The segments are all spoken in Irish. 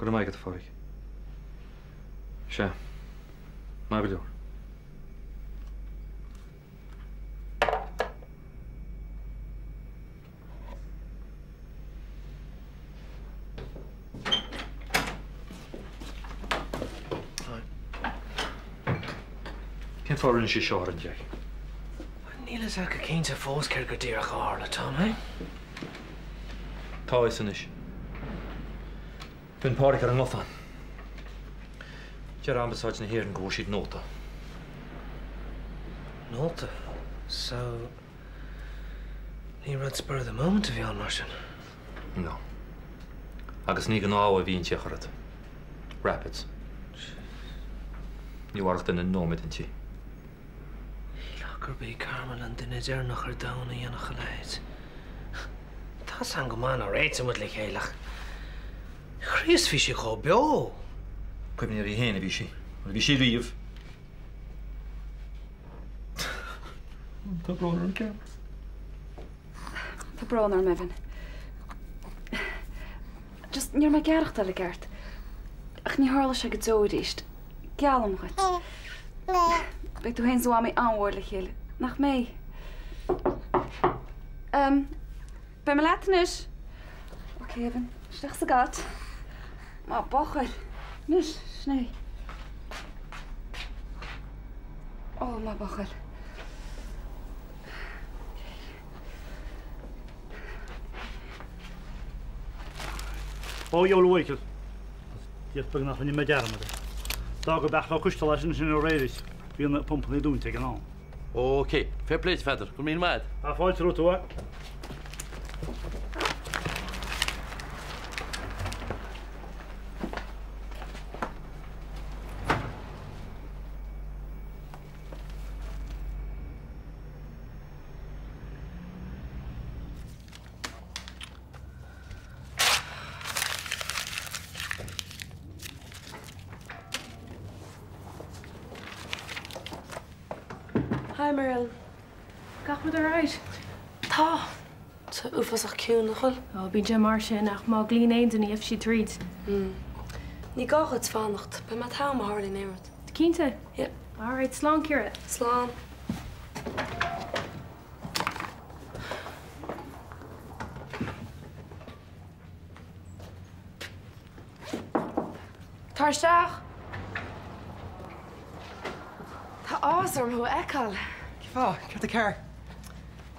Go raibh maith agat, a Phádraig. Sea. Maith go leor. Cén fáth a rinne sí seo orainn, Jack? Níl a fhios agat go cinnte fós céard go díreach a tharla, Tom, eh? Tá a fhios anois. B'in Pádraic ar an nguthán. Deir Ambasáid na hÉireann go bhfuair siad nóta. Nóta? So, ní rud spur of the moment a bhí ann mar sin? No. Agus ní gnáth a bhí inti ach oiread. Rapids. Ní mhairfeadh duine nóiméad inti. Shílfeá gurb í Carmel an duine deireanach ar domhan a dhéanfadh a leithéid. Tá 's a'm go maith nár réitigh muid le chéile ach, Chríost, bhí sí chomh beo! Cuimhní uirthi féin a bhí sí, mar a bhí sí riamh. Tá brón orm, Ciara. Tá brón orm, Evan. Just, ní raibh mé ag aireachtáil i gceart. Ach ní tharlóidh sé go deo arís. Geallaim dhuit. Beidh tú féin is a mhamaí an-mhór le chéile, nach mbeidh? Em, beidh mé leat anois. Ok, Evan, isteach sa gcairt. Maith buachaill. Anois, sin é. Ó, maith buachaill. Ó, a dheabhail a Mhichael. Is beag nach rinne mé dearmad air. D'fhág an beach le coiste leis ansin aréir is bhí na pumpanna dúnta ag an am. Ok, fair play duit Pheadar, go raibh míle maith agat. Tá fáilte romhat a. Hi Muriel. Gach rud alright? Tá. Tá uafásach ciúin, nach bhfuil? Ó, bíonn sé mar sin ach má ghlaonn aon duine gheobhaidh siad tríd. Mm. Ní gá dhuit fanacht. Beidh mé at home má tharlaíonn aon rud. Cinnte? Yep. Alright, slán Ciara. Slán. Tar isteach. Tá áthas orm thú a fheiceáil. Cén fáth? Céard atá cearr?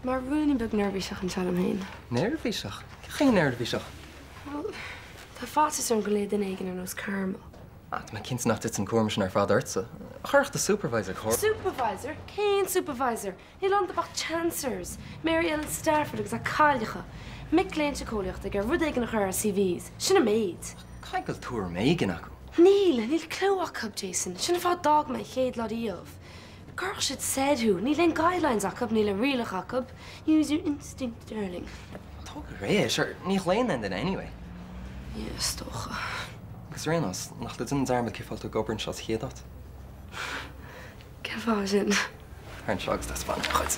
Mar ruainnín beag neirbhíseach anseo liom féin. Neirbhíseach? Cén chaoi neirbhíseach? Bhuel, tá faitíos orm go léifidh duine éigin ar nós Carmel. Ah, tá mé cinnte nach dtiteann an cúram sin ar fad ortsa. Chuirfeadh do supervisor cóir. Supervisor? Cén supervisor? Níl iontu ach chancers! Mary Ellen Stafford agus a cailleacha! Mic léinn síceolaíochta ag iarraidh rud éigin a chur ar a CVs. Sin an méid. Caithfidh go bhfuil tuairim éigin acu. Níl! Níl clue acu, Jason. Sin an fáth a d'fhág mé an chéad lá riamh. Cuirfeadh siad soir thú. Níl aon guidelines acu, níl aon rialacha acu. Use your instinct, darling. Tóg ar é, sure, ní ghlaonn aon duine anyway. Yeah, is dócha. Agus ar aon nós, nach bhfuil tú ag déanamh dearmad cén fáth a bhfuil tú ag obair anseo sa chéad áit? Cén fáth sin? Tar anseo agus taispeánfaidh mé dhuit.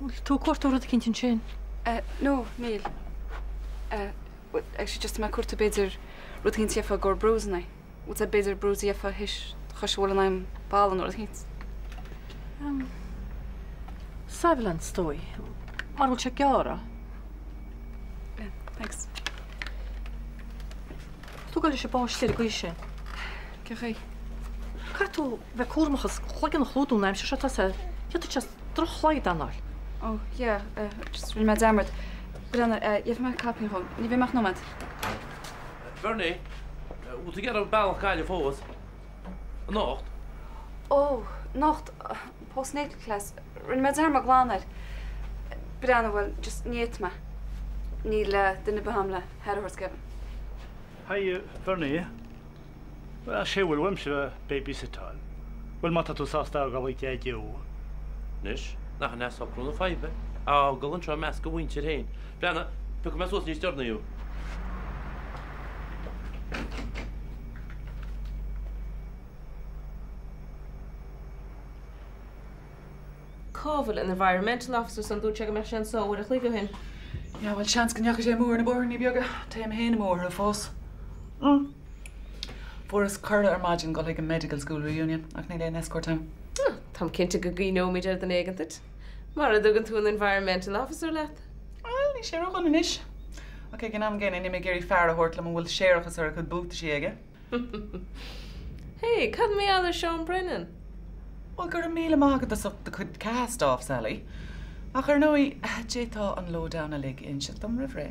Bhfuil tú ag cuartú rud eicínt ansin? No, níl. Actually just tá mé ag cuartú b'fhéidir rud eicínt a gheofá i gcomhair bruiseanna. Bhfuil sé b'fhéidir bruise a gheofá théis do chois a bhualadh in aghaidh an bhalla nó rud eicínt. Savlon is dóigh. Mara bhfuil sé ag gearradh. Yeah, thanks. Tú ag dul leis an bpáiste ar an gcaoi sin. Cén chaoi? Caithfidh tú bheith cúramach is cloigeann a chlúdú an aimsir seo tá sé d'fhéadfadh sé droch-shlaghad a anáil. Oh, yeah, just rinne mé dearmad. Breathnaigh, gheobhaidh mé caipín dhom. Ní bheidh mé ach nóiméad. Bernie, bhfuil tú ag iarraidh bealach Gaillimh fós? Anocht? Ó, anocht, postnatal class. Rinne mé dearmad glan air. Breathnaigh, bhuel, just ní fhéadfaidh mé. Níl duine ar bith agam le haire a thabhairt Kevin. Hi, Bernie. Bhuel, sé bhfuil uaimse a babysitteáil. Bhuel, má tá tú sásta a dhul ag Daideo. Anois, nach in é socrú na faidhbe? A fhágáil anseo i measc a mhuintir féin. Breathnaigh, piocfaidh mé suas níos deireanaí thú. Cá bhfuil an environmental officer san? Dúirt sé go mbeadh sé anso uair a chloig ó shin. Yeah, bhuel, seans go ndeachaigh sé amú ar na bóithríní beaga. Téim féin amú orthu fós. Fuaireas cuireadh ar maidin dul chuig an medical school reunion ach níl aon escort agam. Ah, táim cinnte go gcuimhneoimid ar dhuine éigin duit. Mara dtugann tú an environmental officer leat. Bhuel, níl sé ródhona anois. Ach ag an am gcéanna, níl mé ag iarraidh fear a thabhairt liom a bhfuil séarachas ar a chuid buataisí aige. Hey, cad mar gheall ar Seán Brennan? Bhuel, go raibh míle maith agat as ucht do chuid cast-off, Sally. Ach ar ndóigh, d'fhéadfá an lowdown uilig a inseacht dom roimh ré.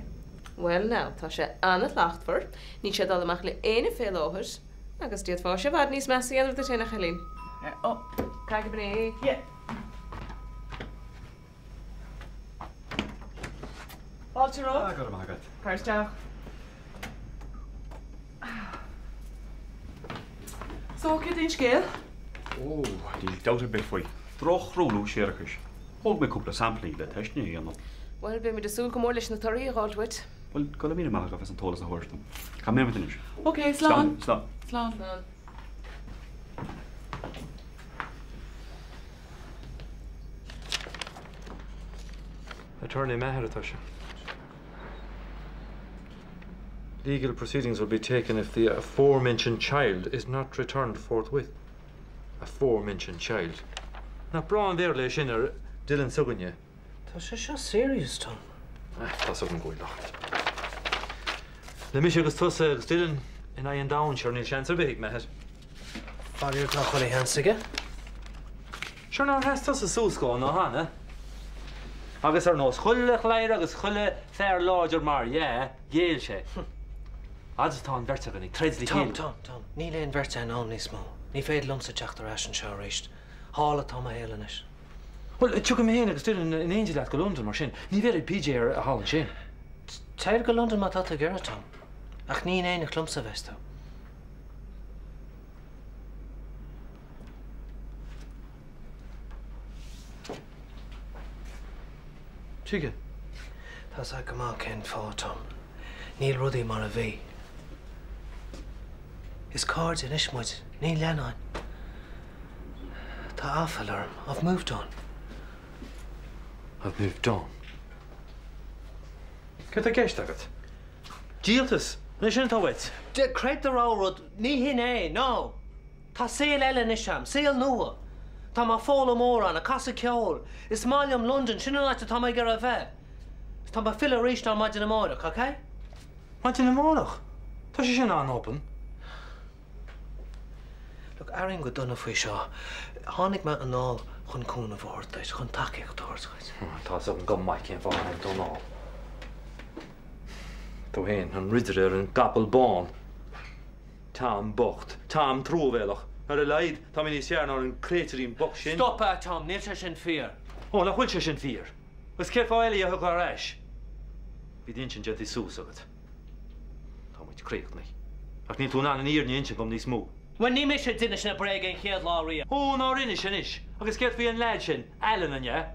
Bhuel now, tá sé an-shlachtmhar, níl sé ag dul amach le éinne fé láthair, agus d'fhéadfáise i bhfad níos measa a dhéanamh duit féin, a chailín. Oh. Caithfidh mé. Yeah. Fáilte romhat. Ah, go raibh maith agat. Tar isteach. So, céard é an scéal? Ó, níl dabht ar bith faoi. Droch-thruailliú séarachais. Thóg mé cúpla samplaí le teisteanna a dhéanamh. Bhuel, beimid ag súil go mór leis na torthaí a dh'fháilt uait. Bhuel, go raibh míle maith agaibh as an t-eolas a thabhairt dom. Caithfidh mé imeacht anois. Ok, slán. Slán. Slán. Slán. Attorney m'athair atá sé. Legal proceedings will be taken if the aforementioned child is not returned forthwith. Aforementioned child. Nach breá an Béarla é sin ar Dylan s'againne? Tá sé seo serious, Tom. Ah, tá's agam go bhfuil ach. Le mise agus tusa agus Dylan in aghaidh an domhain, sure níl seans ar bith ag m'athair. Faraor tá chuile sheans aige. Sure nár sheas tusa suas dhó ná cheana? Agus ar nós chuile chladhaire agus chuile fear láidir mar dhea, ghéill sé. Fhad is atá an bheirt againn ag troid le Tom, chéile. Tom, Tom, níl aon bheirt againn ann níos mó. Ní féidir liomsa teacht ar ais anseo arís. Thall atá mo shaol anois. Bhuel, tiocfaidh mé féin agus Dylan in éindí leat go Londain mar sin. Ní bhéarfaidh PJ air thall ansin. Téir go Londain má tá tú ag iarraidh, Tom. Ach ní in éineacht liomsa a bheas tú. Tuige? Tá's agat go maith cén fáth, Tom. Níl rudaí mar a bhí. Is cairde anois muid, ní leannáin. Tá aiféala orm. I've moved on. I've moved on. Céard tá i gceist agat? Díoltas! An é sin atá uait? Creid do rogha rud, ní hin é, no! Tá saol eile anois a'm, saol nua. Tá mé ag foghlaim amhrán, ag casadh ceoil. Is maith liom Londain, sin an áit atá mé ag iarraidh a bheith. Is tá mé ag filleadh arís ar maidin amárach, ok? Maidin amárach? Tá sé sin an-obann. Look, airím go dona faoi seo. Tháinig mé anall chun cúnamh a thabhairt duit, chun tacaíocht a thabhairt dhuit. Tá's agam go maith cén fáth ar tháinig tú anall. Tú féin, an ridire ar an gcapall bán. Tom bocht. Tom truamhéalach. Ar a laghad, tá mé níos fearr ná an créatúirín bocht sin. Stop é, Tom, níl sé sin fíor. Ó, nach bhfuil sé sin fíor? Agus cén fáth eile a thiocfá ar ais? Bhí d'intinn déanta suas agat. Tá muid críochnaithe. Ach níl tú in ann an fhírinne a insint dom níos mó. Bhuel, ní mise a d'inis na bréaga an chéad lá riamh. Ó, nár inis anois? Agus céard faoi an leaid sin, Alan, an ea?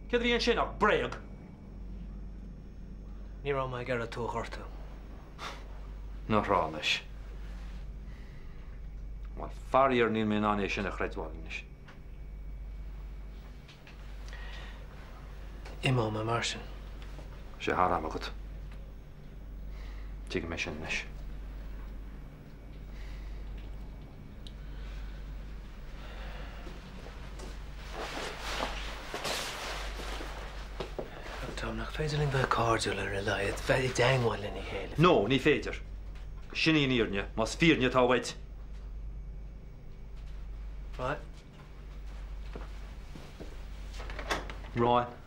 Céard a bhí ansin ach bréag? Ní raibh mé ag iarraidh tú a ghortú. Ná rá anois. Bhuel, faraor níl mé in ann é sin a chreidbheáil anois. Imeoidh mé mar sin. Tá sé thar am agat. Tuigim é sin anois. Look, Tom, nach féidir linn bheith cairdiúil ar a laghad, bheith i dteangmháil lena chéile? No, ní féidir. Sin í an fhírinne, más fírinne atá uait. Right. Right.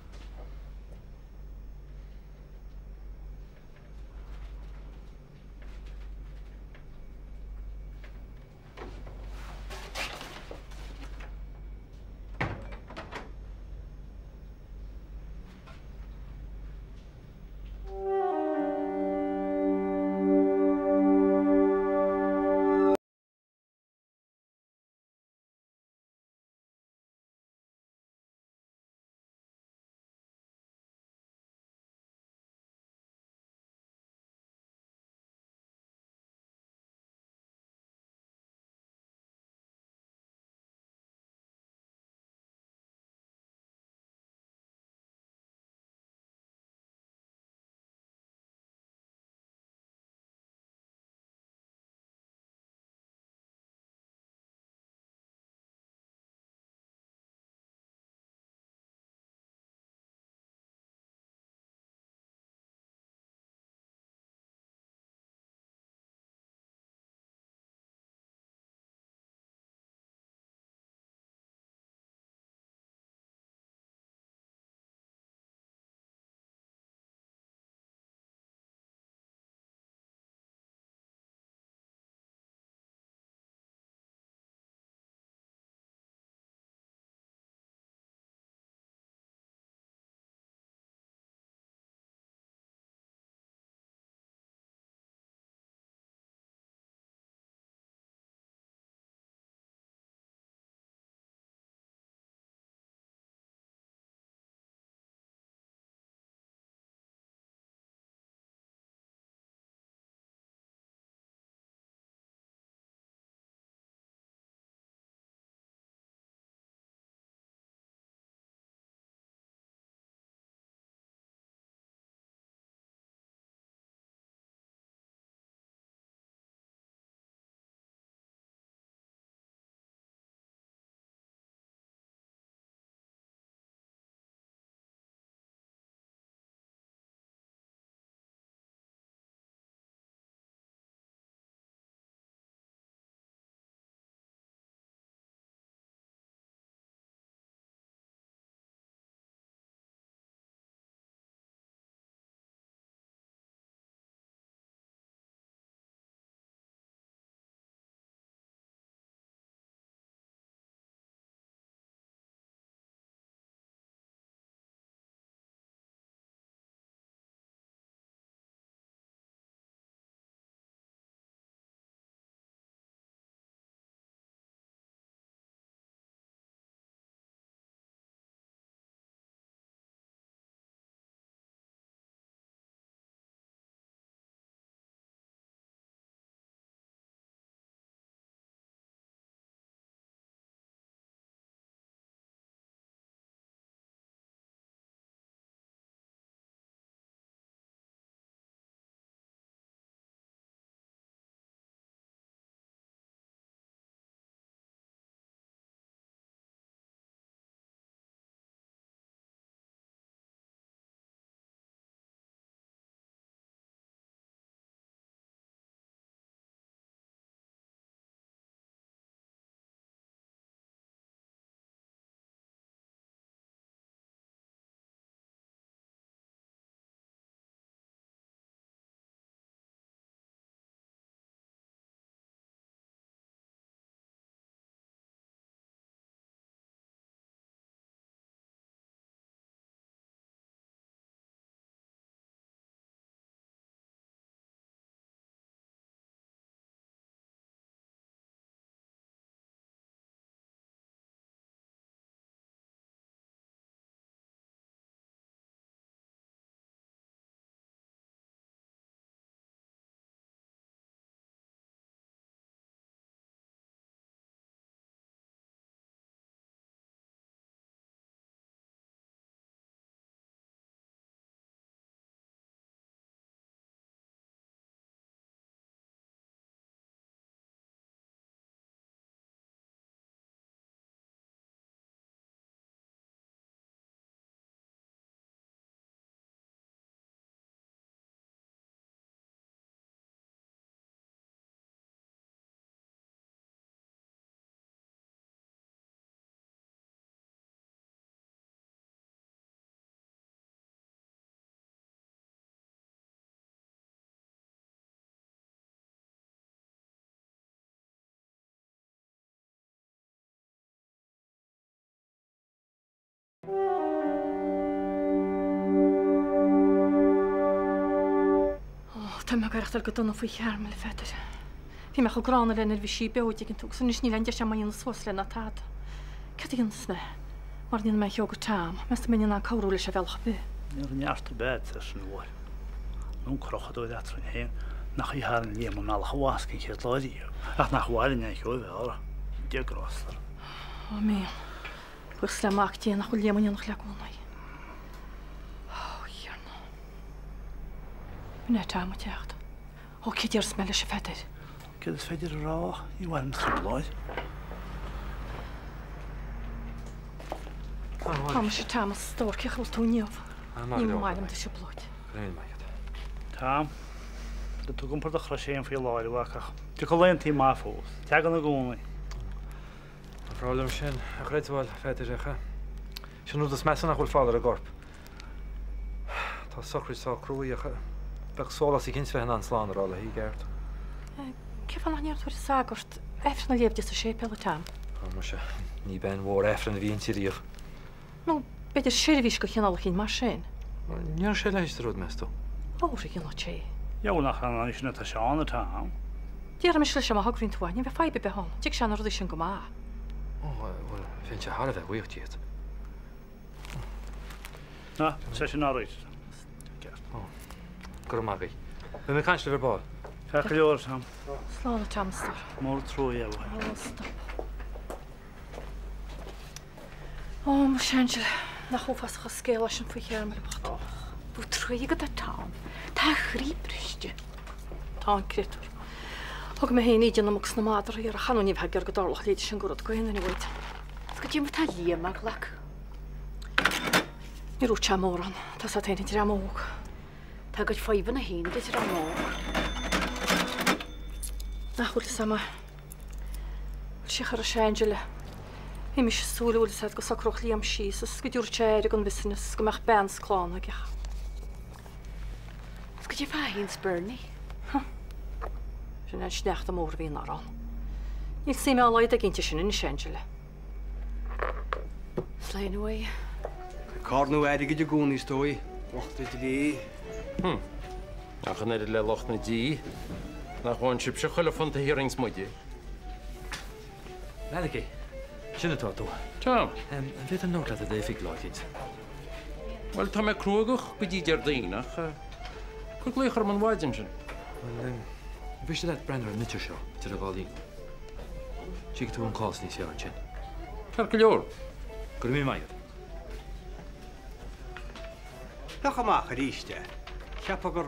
Tá mé ag aireachtáil go dona faoi Charmel, a Pheadair. Bhí mé chomh gránna léi nuair a bhí sí beo, an dtuigeann tú, agus anois níl aon deis agam a dhéanamh suas léi ná tada. Céard a dhéanfas mé? Mara ndéanfaidh mé an cheo go Tom, meas tú an mbeinn in ann cabhrú leis ar bhealach ar bith? Níor neart a bhead ar sin uair. Nó an crochadóir eatrainn féin, nach í tharraing Liam i mbealach a bhasc an chéad lá riamh, ach nach bhfairinn an cheo a bheadh orthu. Dia grásta orm. Áiméan. Buíochas le Mac Dé nach bhfuil Liam in éineacht le gcónaí. Ó, a Thiarna. B'in é Tom ag teacht. Ó, céard a déarfas mé leis, a Pheadair? Céard is féidir a rá? Ní mhaith liom trioblóid. Tá mise Tom, a stór, cén chaoi a bhfuil tú inniu? Ní maith liom do thrioblóid. Tom, tá tú ag iompar do chrois féin faoi láthair, a mhac, ach tiocfaidh laethantaí maith fós. Tagann i gcónaí. An breá liom sin a chreidbheáil, a Pheadair, ach sin an rud is measa nach bhfuil fáil ar an gcorp. Tá sochraid sách cruaidh ach bheadh sólás eicínt bheith in ann slán a rá léi i gceart. Cén fáth nach ndéarfaidh tú ar an sagart Aifreann a léamh di sa séipéal, a Tom? Ó, muise, ní bean mhór Aifrinn a bhí inti riamh. Nó b'fhéidir seirbhís de chineál eicínt mar sin. An ndéarfadh sé a leithéid de rud, meas tú? Ó, a dhéanfadh sé. Dheabhail nach ann sin atá Seán, a Tom. Déarfaidh mise leis é má thograíonn tú é, ní bheidh fadhb ar bith ann, tuigfidh sé na rudaí sin go maith. Ó, bhuel, bheinnse thar a bheith buíoch díot. Ná, sé sin ná réiteach. Ceart. Ó, go raibh maith agaibh. Beidh mé ag caint libh ar ball. Ceart go leor, a Tom. Slán, a Tom, a stór. Mór an trua é, a bhuachaill. Ó, stop. Ó, muise Angela, nach uafásach an scéal é sin faoi Charmel bocht. Och, bheadh truaighe agat do Tom. Tá a chroí briste. Tá an créatúr. Thug mé féin íde na muc 's na madraí air ach ar ndóigh ní bheifeá ag iarraidh go dtarlódh a leithéid sin de rud go haon duine uait. Is goidé mar tá Liam á ghlacadh. Níor dhúirt sé mórán. Tá 's agat féin an dream óg. Tá a gcuid fadhbanna féin ag an dream óg. Nach bhfuil fhios a'm. Bhuel, sé chur is Angela. Bhí mise ag súil, bhfuil fhios a'd, go socródh Liam síos is go dtabharfadh sé aire don bhusiness, go mbeadh bean 's clann aige. Is goidé fá Haines Bernie. Huh. Sin é an sneachta mór a bhí in arán. Níl suim dá laghad aige inti sin anois, Angela. Slán uaidh. Ag carnadh airgid i gcónaí is dóigh, lucht an dlí. Hm. Ach an oiread le lucht na dí, nach bhfaigheann sibhse chuile phunt a hiarrainns muide? Malachy, sin atá tú. Tom. An bhféadfainn labhairt leat i d'oifig lá eicínt? Bhuel, tá mé cruógach go dtí Déardaoin, ach cuir glaoch orm an mhaidin sin. Bhuel, an mhiste leat breathnú ar an litir seo idir an dhá linn? Tuigfidh tú an cás níos fearr ansin. Ceart go leor. Go raibh míle maith agat. Féach amach arís é. Cheapfá gur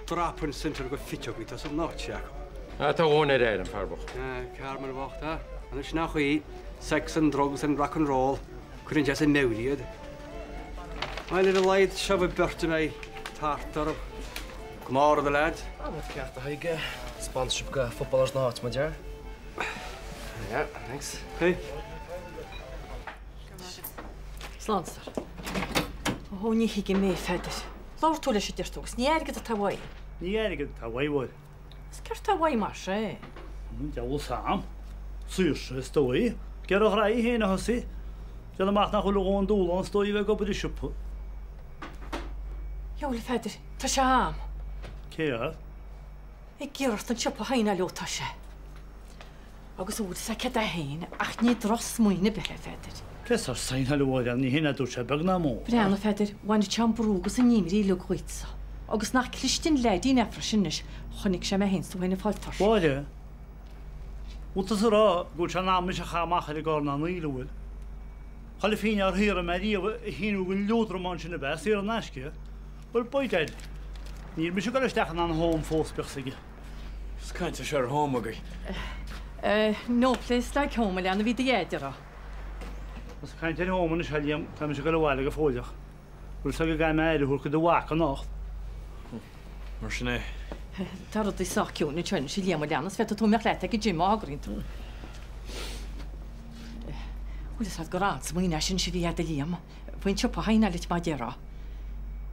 drop-in centre do phiteogaí atá san áit seo acu. Ah, tá a dhóthain ar air, an fear bocht. Ah, Carmel bhocht, ah. Anois sin an chaoi, sex and drugs and rock and roll, cuireann sé as a meabhair iad. Bhuel, ar a laghad, seo bhur beirt a mbeidh tart orthu. Gnáthrud, a leaids. Ah, rud ceart a Thaidhg. Sponsorship go footballers na háite, my dear. Yeah, thanks. Hey. Slán, a stór. Ó, ní thuigim é, a Pheadair. Labhair tú leis a deir tú, agus ní airgead atá uaidh. Ní airgead atá uaidh, a Mháire. Is céard atá uaidh mar sin? An diabhal 's a'm. Saoirse, is dóigh. Ag iarraidh a ghraithí féin a thosaí. Déanaim amach nach bhfuil a dhóthain dúshlán, is dóigh, a bheith ag obair i siopa. Dheabhail, a Pheadair, tá sé a'm. Cé air? Ag iarraidh ort an siopa a shaigneáil ó tá sé. Agus an bhfuil 'fhios a'd céard é féin, ach ní drochsmaoineamh ar bith é, a Pheadair. Cén sórt saigneáil a Mháire, ní hin a dúirt sé beag ná mór. Breathnaigh, a Pheadair, bhainfeadh sé an brú agus an imní uilig dhuitse. Agus nach cliste an leaidín é freisin anois, chonaic sé mé féin 's tú féin ag fáil tuirseach. Mháire, bhfuil tusa ag rá go bhfuil sé in am mise a chaitheamh amach ar an gcarnán aoil, an bhfuil? Chuile phingin dár shaothraigh mé riamh a shíniú don liúdramán sin ab ea, saor in aisce? Bhuel, by dad, níl mise ag dul isteach in aon home fós, bíodh 's aige. Is caint é seo ar home agaibh. No place like home, a leanbh, a bhí do dhaid a rá. Más ag caint ar home anois, a Liam, tá mise ag dul abhaile go fóilleach. Bhfuil 's agat go gcaithfidh mé aire a thabhairt do do mhac anocht. Mar sin é. Tá rudaí sách ciúin anseo anois, a Liam, a leanbh, is féadfaidh tú imeacht leat ag an gym má thograíonn tú. Bhfuil 'fhios a'd gur an-smaoineamh é sin a bhí a'd, a Liam, faoin siopa a shaigneáil duit, mar a déarfá.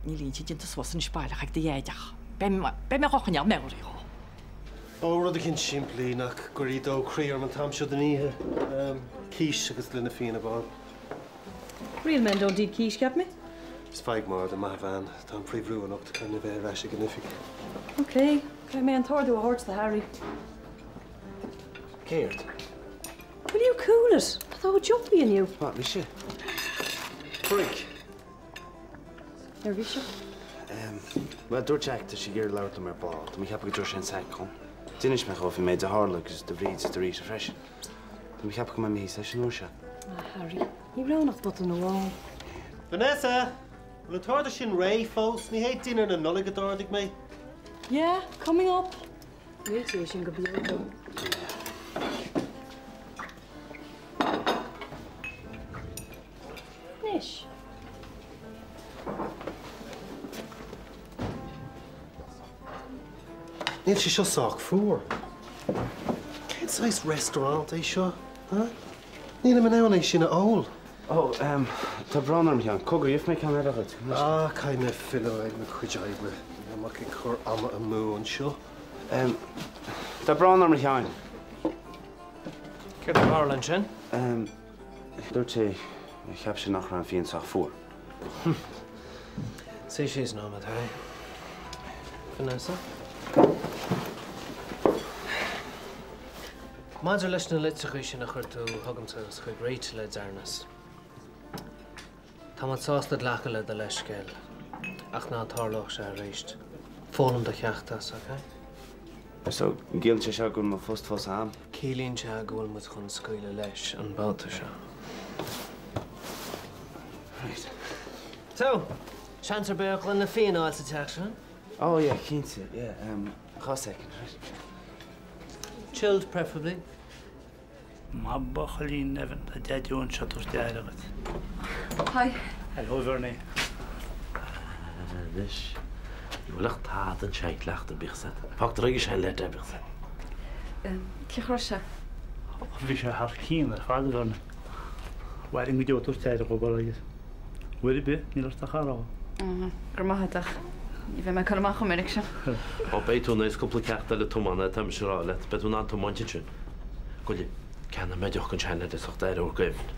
Níl aon intinn déanta suas anois baileach ag do dhaid ach beidh mé dhá choinneáil meabhrach dhó. Ó, rud eicínt simplí nach gcuirfidh dó croí orm an t-am seo den oíche. Quiche agus gloine fíona bán. Real men don't eat quiche, cheap mé. Is faigh m'aird, a maith a bhean. Tá an príomhrú anocht, caithfidh mé bheith ar ais ag an oifig. Ok, caithfidh mé an t-ordú a thabhairt do Harry. Céard? Will you cool it? Tá tú jumpy inniu. What, mise? Frank. Neirbhíseach? Bhuel, dúirt Jack tá sé ag iarraidh labhairt liom ar ball. Tá mé ag ceapadh go dtabharfaidh sé an sack dhom. D'inis mé dhó faoin méid a tharla agus do Bhríd is do Rita freisin. Tá mé ag ceapadh go mbeidh mé thíos leis an uair seo. Ah, Harry, ní raibh ann ach botún amháin. Vanessa! Bhfuil an t-ordú sin réidh fós? Ní hé dinnéar na Nollag a d'ordaigh mé. Yeah, coming up! Réitigh é sin go beo dom. Anois. Níl sé seo sách fuar. Cén saghas restaurant é seo, huh? Nílim in ann é sin a ól. Ó, ehm, tá brón orm, a Sheáin. Cogar, gheobhaidh mé ceann eile dhuit. Ah, caithfidh mé filleadh ar mo chuid oibre. Níl mé ach ag cur ama amú anseo. Ehm, tá brón orm, a Sheáin. Céard a tharla ansin? Ehm, dúirt sé, cheap sé nach raibh an fíon sách fuar. Suigh síos nóiméad, Harry. Vanessa? Maidir leis na litreacha sin a chuir tú chugamsa agus chuig Rita le deireanas, tá muid sásta glacadh le do leithscéal, ach ná tarlódh sé arís. Foghlaim do cheacht as, ok? So, an gciallaíonn sé seo go bhfuil mo phost fós a'm? Ciallaíonn sé go bhfuil muid chun scaoileadh leis an babhta seo. Right. So, seans ar bith ar ghloine fíona a fháil sa teach seo? Oh yeah, cinnte, yeah, 2 soicind, right. Chilled, preferably. Maba a chailín Nevin, tá Deaideo anseo ag tabhairt aire dhuit. Hi. Hello Bhernie. Anois, ní bhfuil ach tada an seit leachta bíodh said. Fágtar aige sé leid é bíodh said. Cén chaoi a raibh sé? Bhí sé thar cionn ar fad a Bhernie. Mhairfinn go deo ag tabhairt aire dhó bar agus. Uair ar bith, níl ort ach a rá. Go raibh maith agat ach ní bheidh mé ag cur amach chomh minic sin. Ó, beidh tú in ann cúpla ceacht eile tiomána atá mise a rá leat, beidh tú in ann tiomáint ansin. Goile, ceannaigh mé deoch don seanleaid as ucht aire a thabhairt d'Evan.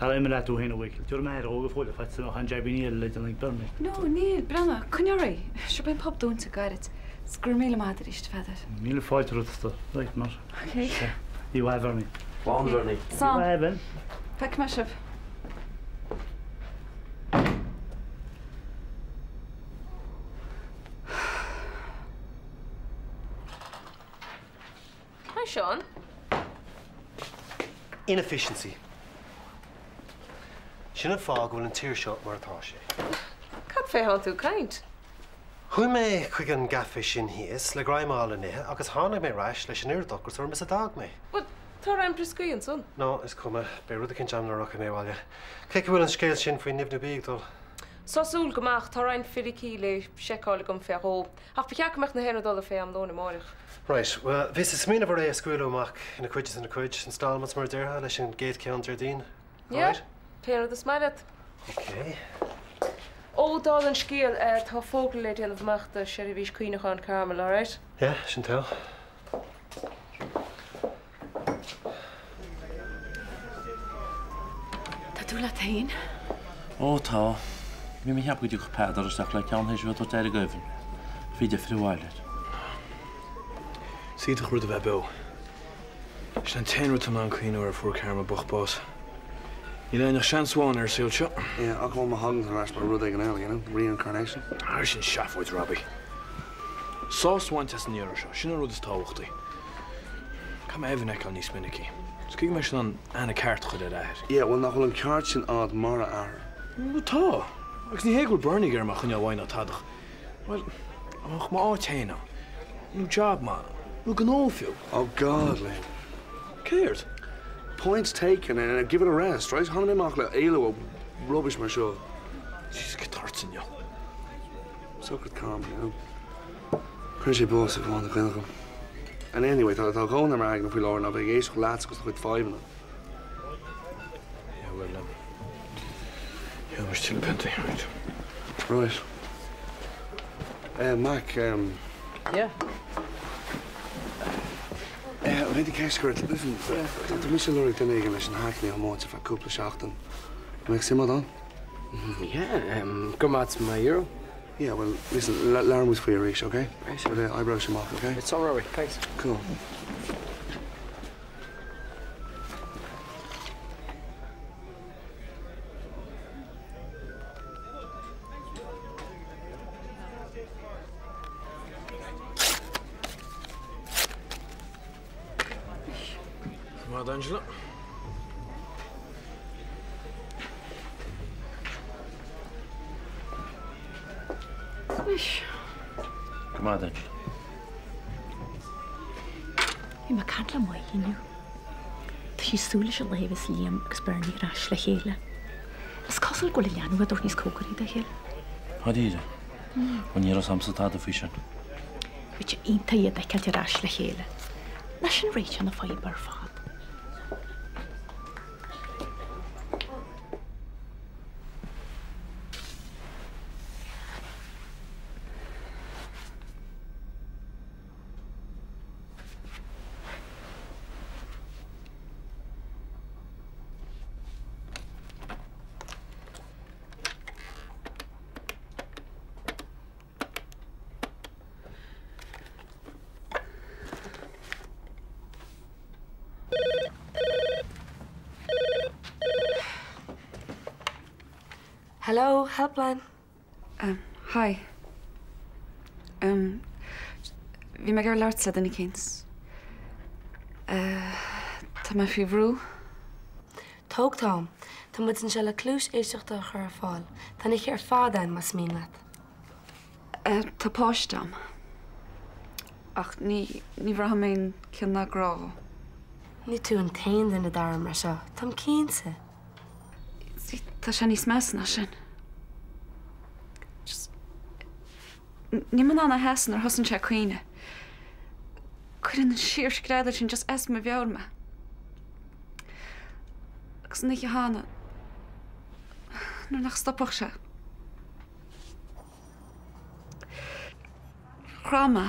Ar imigh leat tú féin a Mhichíl, tabharfaidh mé aire dhó go fóill fad is atá an jaibíní eile le déanamh ag Bernie. No, níl, breathnaigh, coinnigh ort. Sure beidh an pub dúnta go gairid. 'S go raibh míle maith agat arís, a Pheadair. Míle fáilte romhat, right, mar. Ok. Oíche mhaith, Bernie. Slán, Bernie. Slán. Oíche mhaith, Evan. Feicfidh mé sibh. Hi Seán. Inefficiency. Sin an fáth go bhfuil an tír seo mar atá sé. Cad fé thánn tú ag caint? Chuaigh mé chuig an gcaife sin thíos le greim a fháil le n-ithe agus tháinig mé ar ais leis an oiread ocrais orm is a d'fhág mé. Bhuel, tá roinnt brioscaí ansan. No, is cuma. Beidh rud eicínt a'm nuair a rachaidh mé abhaile. Cén chaoi a bhfuil an scéal sin faoin nimhniú bídh ag dul? Sásúil go maith, tá roinnt fíricí le seiceáil agam fé dhó. Ach ba cheart go mbeadh na haon rud ullamh fé am lóin amáireach. Right, bhuel, bhíos ag smaoineamh ar é a scaoileadh amach ina cuid is ina cuid, instalments mar a déarfá, leis an gcéad cheann Déardaoin. Yeah, pé rud is maith leat. Ok. Ó, dála an scéil, tá fógra le déanamh amach do Sheirbhís Cuimhneacháin Carmel, alright? Yeah, sin togha. Tá tú leat féin? Ó, tá. Bhí mé ag ceapadh go dtiocfadh Peadar isteach le ceann théis a bheith ag tabhairt aire d'Evan. Bhí deifir abhaile air. Is iontach rud a bheith beo. Sin an t-aon rud atá mé in ann cuimhniú air ó fuair Carmel bocht bás. Níl againn ach seans amháin ar an saol seo. Yeah, ach má thagann ar ais mar rud éigin eile, you know, reincarnation. Ah, sin seafóid, Robbie. Sásamh a bhaint as an iarraidh seo, sin an rud is tábhachtaí. Caithfidh mé Evan a fheiceáil níos minicí. Is go mbeidh sé in ann aithne ceart a chur ar a athair. Yeah, bhuel nach bhfuil an ceart sin a'd mar a athair? Bhuel tá. Agus ní hé go bhfuil Bernie ag iarraidh mé a choinneáil uaidh ná tada ach, bhuel, dá mbeadh m'áit féin ann, nó job maith, nó gnó fiú. Oh God, Liam. Céard? Points taken and give it a rest, right? Tháinig mé amach le éalú ó rubbish mar seo. Jeez, cad tá ort inniu? Sochraid Carmel, you know. Cuireann sé bás ar bháin do dhuine agam. And anyway, tá tá a dhóthain ar m'aigne faoi láthair ná bheith ag éisteacht leatsa agus do chuid fadhbanna. Yeah, well, yeah, we're still plenty, right? Right. Eh, Mac, um, Yeah. Eh, an bhféadfaí ceist a chur ort? Listen, tá mise ag lorg duine éigin leis an hackney a thiomáint ar feadh cúpla seachtain. An mbeadh suim agat ann? Yeah, go raibh maith agat, mar euro. Yeah, well, listen, labhróidh muid faoi arís, okay? Right. But oibreoidh sé amach, okay? It's all right, thanks. Cool. Go maith Angela. Anois. Go maith Angela. Bhí mé ag caint le Molly inniu. Tá sí ag súil leis an lá a bheas Liam agus Bernie ar ais le chéile. Is cosúil go bhfuil a leanbh á dtabhairt níos cóngaraí dá chéile. Dháiríre? Bhuel ní raibh a fhios a'msa tada faoi sin. Bheadh sé iontach iad a fheiceáilt ar ais le chéile. Nach sin réiteach na faidhbe ar fad. Hello, helpline. Um, hi. Um, bhí mé ag iarraidh labhairt le duine eicínt. Uh, tá mé faoi bhrú. Tóg t'am. Tá muid anseo le cluais éisteachta a chur ar fáil. Tá an oíche ar fad againn, más mian leat. Tá páiste agam. Ach ní, ní bhraithim aon cion ná grá dhó. Ní tú an t-aon duine a d'airigh mar seo, táim cinnte. Tá sé níos measa ná sin. Just, níl mé in ann a sheasamh nuair a thosaíonn sé ag caoineadh. Cuireann an síorscreadadh sin just as mo mheabhair mé. Agus an oíche cheana, nuair nach stopfadh sé. Chroith mé.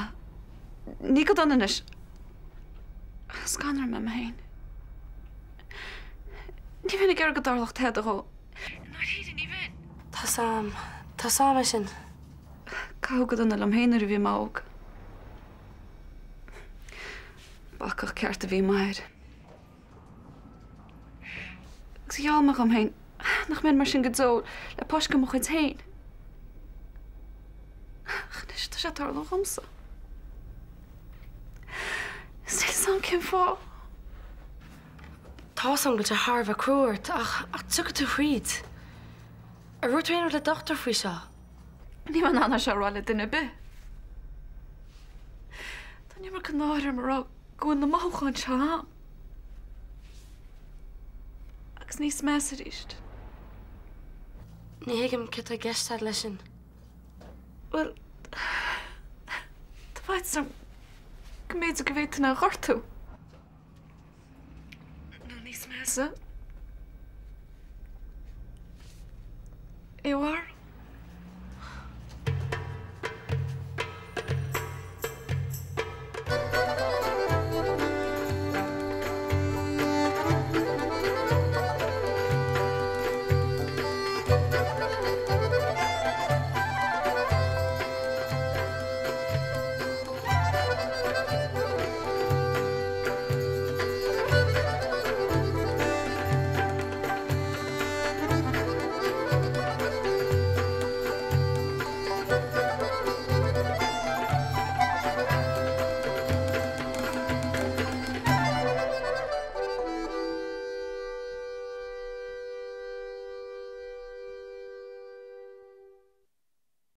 Ní go dona anois. Scanraigh mé mé féin. Ní bheinn ag iarraidh go dtarlódh tada dhó. I ndáiríre, ní bheinn. Tá's a'm. Tá's a'm é sin. Caitheadh go dona liom féin nuair a bhí mé óg. Bacach ceart a bhí i m'athair. Agus gheall mé dhom féin nach mbeinn mar sin go deo le páiste de mo chuid féin. Ach anois tá sé ag tarlú dhomsa. Is níl 'fhios a'm cén fáth. Tá's a'm go bhfuil sé thar a bheith crua ort ach ach tiocfaidh tú thríd. Ar dhúirt tú aon rud le dochtúir faoi seo? Níl mé in ann é seo a rá le duine ar bith. Tá an iomarca náire orm a rá go bhfuil na mothúcháin seo a'm. Agus níos measa arís. Ní thuigim céard atá i gceist agat leis sin. Bhuel, tá faitíos orm go mb'fhéidir go bhféadfainn é a ghortú. Nó níos measa, é a mharú.